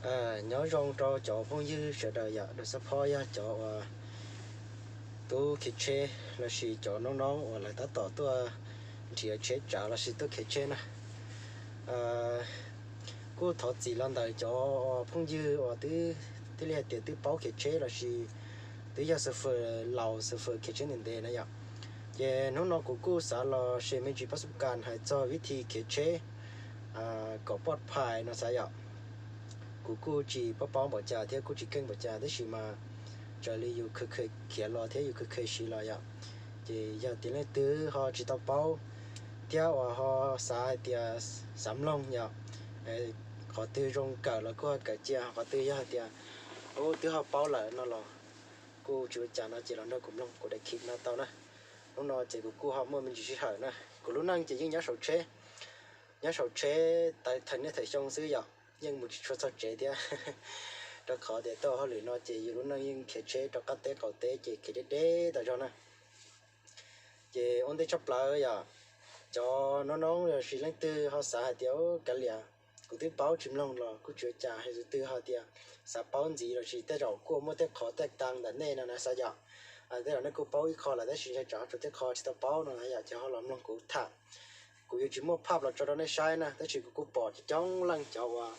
Nyob zoo rau cov phooj ywg sawv daws yom, dua xab phob yog cov uas tub khiav tsheb lossis cov noob noob uas lawv tab tom tuaj nrhiav tsheb tsav lossis tuaj khiav tsheb na. Kuj thov txim los ntawm cov phooj ywg uas twb thiaj li hais tias twb paub khiav tsheb lossis twb yog xafer laus xafer khiav tsheb ntev ntev na yom. Ces hnub no kuv kuj xav los share me ntsis pab xub kas hais txog vib thi khiav tsheb kom poj phais no xav yom. Kuv kuj tsis paub paub npaum cas thiab kuj tsis keej npaum cas tab sis mas raws li yus kheev kheev khiav los thiab yus kheev kheev siv los yom. Ces yog tias leej twg ho tsis tau paub thiab uas ho xav hais tias xav mloog yom, qhov twg zoo kawm los kuj ho kawm cia, qhov twg yog hais tias ub twb ho paub lawm no los kuj tsis ua cas no ces los nrog kuv mloog kuv daim clip no tau na. Hnub no ces kuv kuj ho muaj me ntsis sij hawm na, kuv lub neej ces yeej nyob saum tsheb, nyob saum tsheb tawm thawm niaj thawm xyoo xwb yom, yeej mus tsis tshua txog tsev thiab. Rau qhov tias tuaj hauj lwm no ces yus lub neej yeej khiav tsheb rau qab teb qaum teb ces khiav deb deb tas zog na. Ces ua ntej tshaj plaws yom, cov noob noob lossis leej twg ho xav hais tias kav liam, kuv twb paub tsis mloog los kuj tsis ua cas, hais tus twg ho tias xav paub ntxiv lossis tej zaum kuj muaj tej qhov tej tag ntawm nej no na xav yom. Tej zaum nej kuj paub ib qho lawm tab sis ntshe tsam ho tshuav tej qho tsis tau paub no na yom, ces ho los mloog kuv tham. Kuv yuav tsis muaj phaj los tso rau nej saib na, tab sis kuv kuj pom coob coob leej cov uas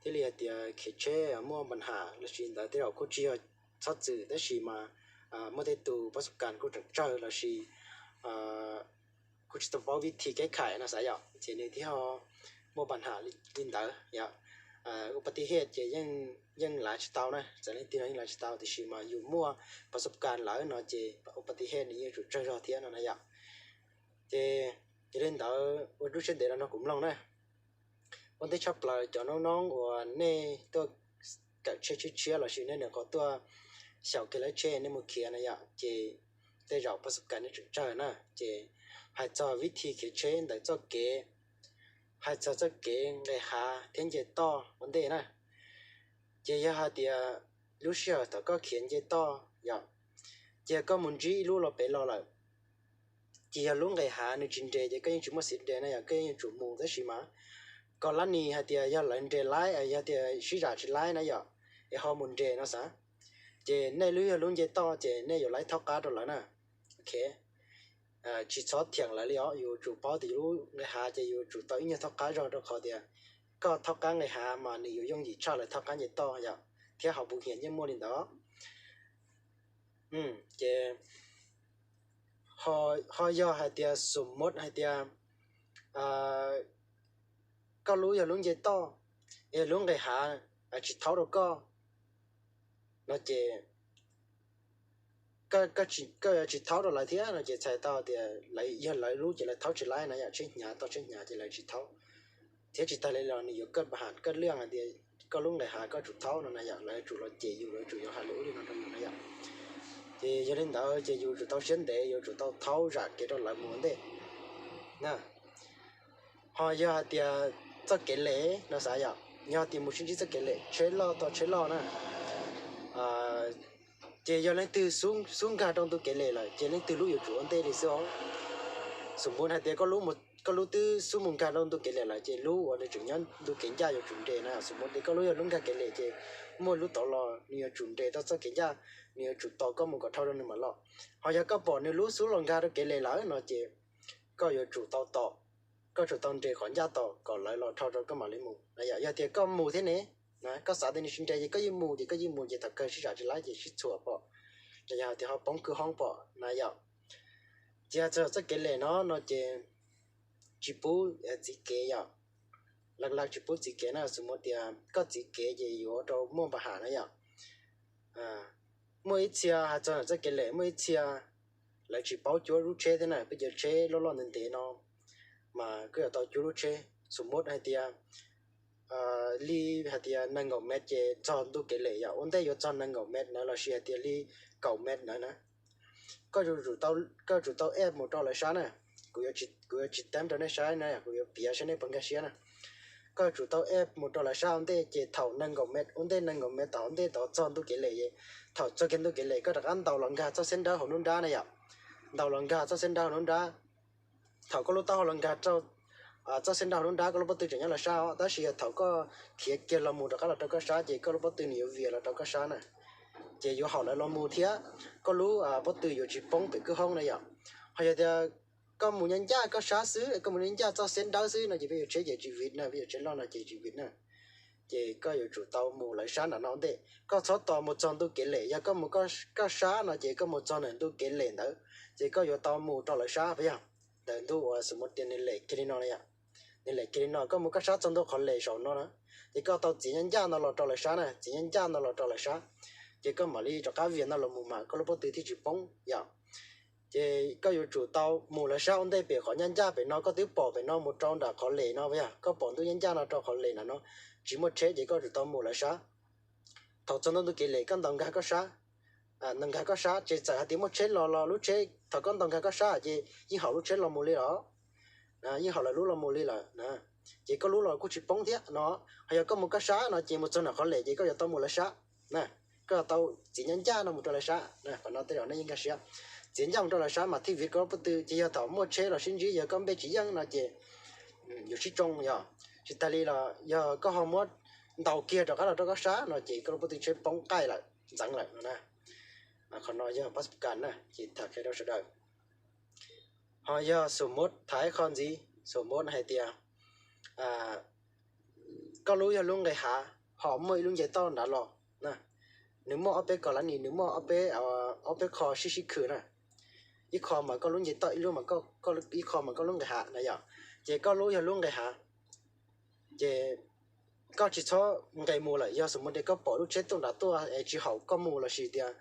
thiaj li hais tias khiav tsheb muaj npa nham lossis ntawd tej zaum kuj tsis yog txhob txwm tab sis mas muaj tej tus pab xub kas kuj tseem tsawg lossis kuj tsis tau paub vib thi keb khais no xav yom, ces nws thiaj ho muaj npa nham li ntawd yom. Ua pa ti hej ces yeej lav tsis tau na, txawm leej twg los yeej lav tsis tau tiam sis mas yus muaj pab xub kas lawm no ces ua pa ti hej nws yeej tsum tsawg zog thiab no na yom. Ces yog li ntawd ua lub siab ntev los nrog kuv mloog na. Ua ntej tshaj plaws cov noob noob uas nej tuaj kawm tsheb tshiab tshiab lossis nej nyuam qhuav tuaj xyaum kiag lawv tsheb nej mus khiav na yom, ces tej zaum pab xub kas nej tseem tsawg na. Ces hais txog vib thi khiav tsheb ntawm txoj kev, hais txog txoj kev nqes hav thiab nce toj ua ntej na. Ces yog hais tias lub sij hawm thaum koj khiav nce toj yom, ces koj mus ntsib ib lub los pem los lawm, ces yog lub nqes hav nws tsis nres ces koj yeej tsis muaj xiv nres na yom, koj yeej yuav tsum mus tab sis mas kom lab nis hais tias yog lawv nres laib, yog tias sib zam tsis laib na yom, es ho mus nres no xav, ces nej lub yog lub nce toj ces nej yuav laib thaub qab rau lawv na. Ok, tsis txhob thiam lawv li os, yus tsum paub tias yus lub nqes hav ces yus tsum tau ib nyuag thaub qab zog rau qhov tias koj thaub qab nqes hav mas nws yuav yooj yim tshaj lawv thaub qab nce toj yom, thiab hauv puv hiam yeej muaj li ntawd. Ces ho yog hais tias xum mot hais tias koj lub yog lub nce toj, yog lub nqes hav tsis thaub rau koj no ces koj yuav tsis thaub rau lawv thiab no ces txhais tau tias yog lawv lub ces lawv thaub tsis laib na yom, tsheb hnyav tau tsheb hnyav ces lawv tsis thaub. Thiab tsis tas li los nws yuav koj pa ham koj liaj hais tias koj lub nqes hav koj tsum thaub no na yom, lawv tsum los cem yus, lawv tsum yuav hais lus ub li no rau yus na yom. Ces yog li ntawd ces yus tsum tau siab ntev, yus tsum tau thaub zam kev rau lawv mus ua ntej na. Ho yog hais tias txoj kev lem no xav yom, yog tias mus sib ntsib txoj kev lem tsheb loj tau tsheb loj na, ces yog leej twg xub nkag rau ntu kev lem lawm ces leej twg lub yuav tsum ua ntej li xwb os. Xum npun hais tias koj lub twb xub mus nkag rau ntu kev lem lawm ces lub uas nws tseem nyob ntu kev ncaj yuav tsum nres na. Xum npun tias koj lub yog lub nkag kev lem ces muaj lub tod los nws yuav tsum nres rau txoj kev ncaj, nws yuav tsum tos koj mus kom dhau rau nws mam los. Ho yog koj pom nws lub xub los nkag rau kev lem lawm no ces koj yuav tsum tau tos, koj tsum tau nres qhov ncaj tos kom lawv los dhau rau koj mam li mus na yom. Yog tias koj mus thiab ne, koj xav tias nws tsis nres ces koj yeej mus ces koj yeej mus ces thaum kawg sib zam tsis laib ces sib txhuam pom, los yog tias ho poob kwj hoob pom na yom. Ces txog txoj kev lem no no ces tsis pub txiv kev yom, lawv tsis pub txiv kev na. Xum npun tias koj txiv kev ces yuav ua rau muaj npa ham na yom. Muaj ib txhia hais txog txoj kev lem, muaj ib txhia lawv tsis paub cuab lub tsheb thiab na, peb cov tsheb loj loj ntev ntev no mas koj yuav tau cuab lub tsheb. Xum npun hais tias li hais tias nees nkaum mev ces txog ntu kev lem yom, ua ntej yuav txog nees nkaum mev ntawd lossis hais tias li kaum mev ntawd na, koj yuav tsum tau ej mus rau lawv sab na. Kuv yuav tsis teeb rau nej saib na, kuv yuav piav saib nej puas nkag siab na. Koj yuav tsum tau ej mus rau lawv sab ua ntej ces thaum nees nkaum mev, ua ntej nees nkaum mev tom ua ntej tod txog ntu kev lem, thaum txog kiag ntu kev lem koj rov qab ntaus los nkag txoj xeb nrab hauv nruab nrab na yom. Ntaus los nkag txoj xeb nrab hauv nruab nrab. Thaum koj lub taub hau los nkag rau txoj xeb nrab hauv lub nrab koj lub pob tw tseem nyob lawv sab os, tab sis yog thaum koj khiav kiag los mus rov qab los rau koj sab ces koj lub pob tw nws yuav vias los rau koj sab na, ces yuav haum lawv los mus thiab koj lub pob tw yuav tsis poob pem kwj hoob na yom. Ho yog tias koj mus ncaj ncaj koj sab xwb, koj mus ncaj ncaj txoj xeb nrab xwb no ces peb yuav tsheb ces tsis vim na, peb yuav tsheb loj no ces tsis vim na. Ces koj yuav tsum tau mus lawv sab nram no ntej, koj txhob tos mus txog ntu kev lem. Yog koj mus koj sab no ces koj mus txog ntawm ntu kev lem ntawd, ces koj yuav tau mus rau lawv sab puas yog? Ntawm ntu uas xus mus tias nws lem kiag li no na yom, nws lem kiag li no, koj mus koj sab txog ntu qhov lem saum no na, ces koj tau txiav ncaj ncaj no los rau lawv sab na, txiav ncaj ncaj no los rau lawv sab, ces koj mam li rov qab vias no los mus mas koj lub pob tw thiaj tsis poob yom. Ces koj yuav tsum tau mus lawv sab ua ntej pem qhov ncaj ncaj pem no, koj twb pom pem no mus rau nram qhov lem no puas yog? Koj pom ntu ncaj ncaj no rau qhov lem nram no, tsis muaj tsheb ces koj tsum tau mus lawv sab. Thaum txog ntu ntu kev lem koj ntaus nkag koj sab, ntaus nkag koj sab ces txawm hais tias muaj tsheb los los lub tsheb, thaum koj ntaus nkag koj sab ces yeej haum lub tsheb los mus li los, yeej haum lawv lub los mus li lawm na. Ces koj lub los kuj tsis poob thiab no. Ho yog koj mus koj sab no ces mus txog nram qhov lem ces koj yuav tau mus lawv sab na, koj yuav tau txiav ncaj ncaj no mus rau lawv sab na. Qhov no tej zaum nej yeej nkag siab, txiav ncaj mus rau lawv sab mas thiaj vim koj lub pob tw. Ces yog thaum muaj tsheb los sib ntsib yog koj npej tsis yeej no ces yuav sib tsoo yom. Tsis tas li los yog koj ho muab ntaus kiag rov qab los rau koj sab no ces koj lub pob tw tsheb poob qaij lawm ntxeev lawm no na. Qhov no yog pab xub kas na ces tham qhia rau sawv daws. Ho yog xus muab tham ib qho ntxiv, xus muab hais tias koj lub yog lub nqes hav, ho muaj ib lub nce toj nrad los na, nws muaj ob peb kos lab nis, nws muaj ob peb, ob peb qho sib sib khwm na, ib qho mas koj lub nce toj, ib lub mas, ib qho mas koj lub nqes hav na yom. Ces koj lub yog lub nqes hav, ces koj tsis txhob nqes mus lawm. Yog xus muab tias koj pom lub tsheb tuaj nrad tuaj es tsis haum koj mus lossis tias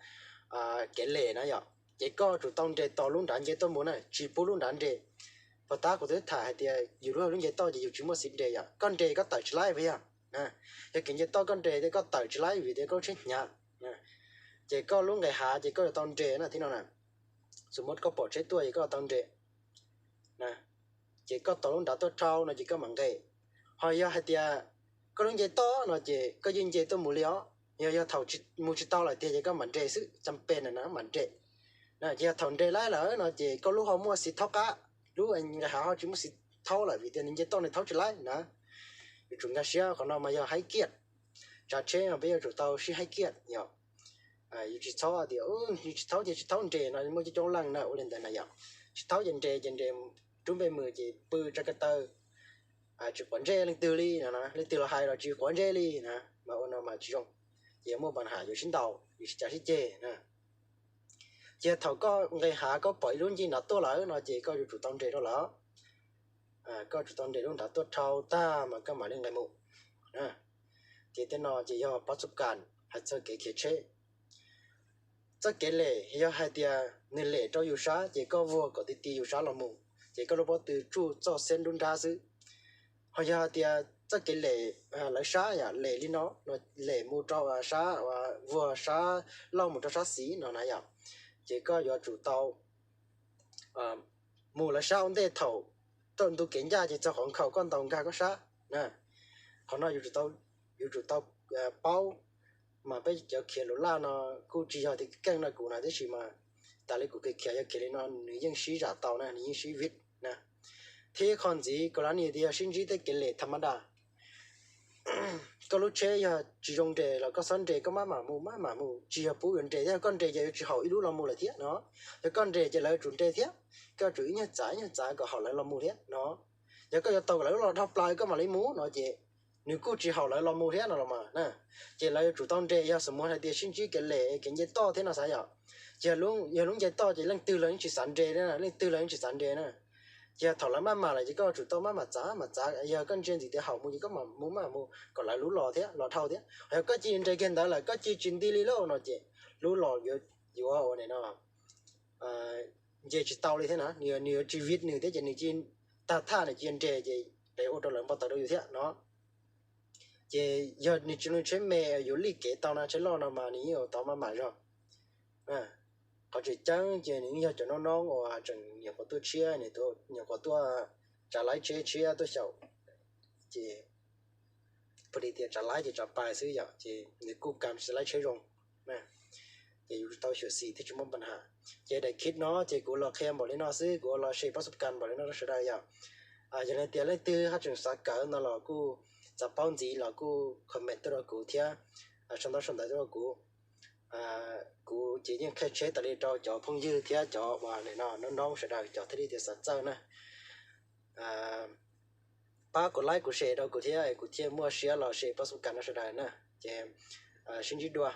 kev lem na yom, ces koj tsum tau nres tos lub nrad nce tuaj mus na, tsis pub lub nrad nres. Puag ta kuv twb tham hais tias yus lub, lub nce toj ces yus tsis muaj xiv nres yom, koj nres koj tawm tsis laib puas yog? Yog kev nce toj koj nres ces koj tawm tsis laib vim tias koj lub tsheb hnyav. Ces koj lub nqes hav ces koj yuav tau nres na thiab no na. Xus muab koj pom tsheb tuaj ces koj yuav tau nres, ces koj tos lub nrad tuaj dhau no ces koj mam nqes. Ho yog hais tias koj lub nce toj no ces koj yeej nce tuaj mus li os. Yog, yog thaum mus tsis tau lawm tiag ces koj mam nres xwb, cas pes na mam nres. Ces yog thaum nres laib lawm no ces koj lub ho muaj xiv thaub qab, lub nqes hav ho tsis muaj xiv thaub lawm vim tias nws nce toj nws thaub tsis laib na. Yuav tsum nkag siab qhov no mas yog haib kiaj. Tsav tsheb mas peb yuav tsum tau sib haib kiaj yom. Yus tsis txhob tias yus tsis thaub ces tsis thaub nres no muaj coob coob leej na ua li ntawd na yom. Tsis thaub ces nres ces nres rub npe mus ces pw tsa ka taw, tsis quav ntsej leej twg li no, leej twg los hais los tsis quav ntsej li na, mas ua no mas tsis zoo. Ces muaj pab ham yuav sib ntaus, yuav sib cav sib ceg na. Ces thaum koj nqes hav koj pom ib lub nce nrad tuaj lawm no ces koj yuav tsum tau nres rau lawm. Koj tsum tau nres lub nrad tuaj dhau tag mas koj mam li nqes mus. Ces tej no ces yog pab txuj kas hais txog kev khiav tsheb. Txoj kev lem yog hais tias nws lem rau yus sab ces koj vuag kom ti ti yus sab los mus, ces koj lub pob tw tsuj txoj xeb nruab nrab xwb. Ho yog hais tias txoj kev lem lawv sab yom, lem li no, lem mus rau sab, vuag sab laug mus rau sab xis no na yom, ces koj yuav tsum tau mus lawv sab ua ntej thaum tau ntu kev ncaj ces txog qhov nkhaus koj ntaus nkag koj sab na. Qhov no yuav tsum tau paub, mas peb cov khiav lus laj no kuj tsis yog tias keej no kuv na, tab sis mas tas li kuv khiav khiav yog khiav li no nws yeej sib zam tau na, nws yeej sib vij na. Thiab qhov ntxiv kuv lam nws tias yog sib ntsib tej kev lem tham ma da. Koj lub tsheb yog tsis zoo nres los koj txhob nres, koj maj mam mus maj mam mus, tsis yog pub yuav nres thiab, koj nres ces yuav tsis haum ib lub los mus lawm thiab no. Yog koj nres ces lawv yuav tsum nres thiab, koj yuav tsum ib nyuag txav ib nyuag txav kom haum lawv los mus thiab no. Yog koj yuav tau kom lawv lub los dhau plaws koj mam li mus no ces nws kuj tsis haum lawv los mus thiab no los mas na. Ces lawv yuav tsum tau nres, yog xub muab hais tias sib ntsib kev lem kev nce toj thiab no xav yom. Ces yog lub nce toj ces leej twg los yeej tsis xav nres, leej twg los yeej tsis xav nres na. Ces yog thaum lawv maj mam lawm ces koj yuav tsum tau maj mam txav mam txav, yog koj ntsia ntxiv tias haum mus ces koj mam mus maj mam mus kom lawv lub los thiab los dhau thiab. Yog koj cia nres kiag ntawd lawm koj cia tsis nti li lauj no ces lub los yuav ua no nce tsis tau li thiab na, nws yuav tsis vij nws thiab ces nws cia tag thaj nws cia nres ces dev ua rau lawv npau taws rau yus thiab no. Ces yog nws tsis lub tsheb me yuav lij kev tau na, tsheb loj no mas nws yeej yuav tau maj mam zog. Qhov tseem ceeb ces nws yeej yog cov noob noob uas tseem nyuam qhuav tuaj tshiab, nyuam qhuav tuaj tsav laib tsheb tshiab tuaj xyaum, ces pab li tias tsav laib ces tsav pais xwb yom, ces nws kuj kam tsis laib tsheb zoo. Ces yus tau xyuam xim thiaj tsis muaj pab ham. Ces daim clip no ces kuv los qhia npaum li no xwb, kuv los share pab xub kas npaum li no rau sawv daws yom. Yog li tias leej twg haj tseem xav kawm no los kuj, xav paub ntxiv los kuj comment tuaj rau kuv thiab, sau ntaub sau ntawv tuaj rau kuv. Kuv ces yeej qhia tsheb tas li rau cov phooj ywg thiab cov uas nim no noob noob sawv daws cov thiaj li tias xav txawj na. Pab kuv like kuv share rau kuv thiab kuv thiaj muaj siab los share pab xub kas no sawv daws na. Ces sib ntsib dua.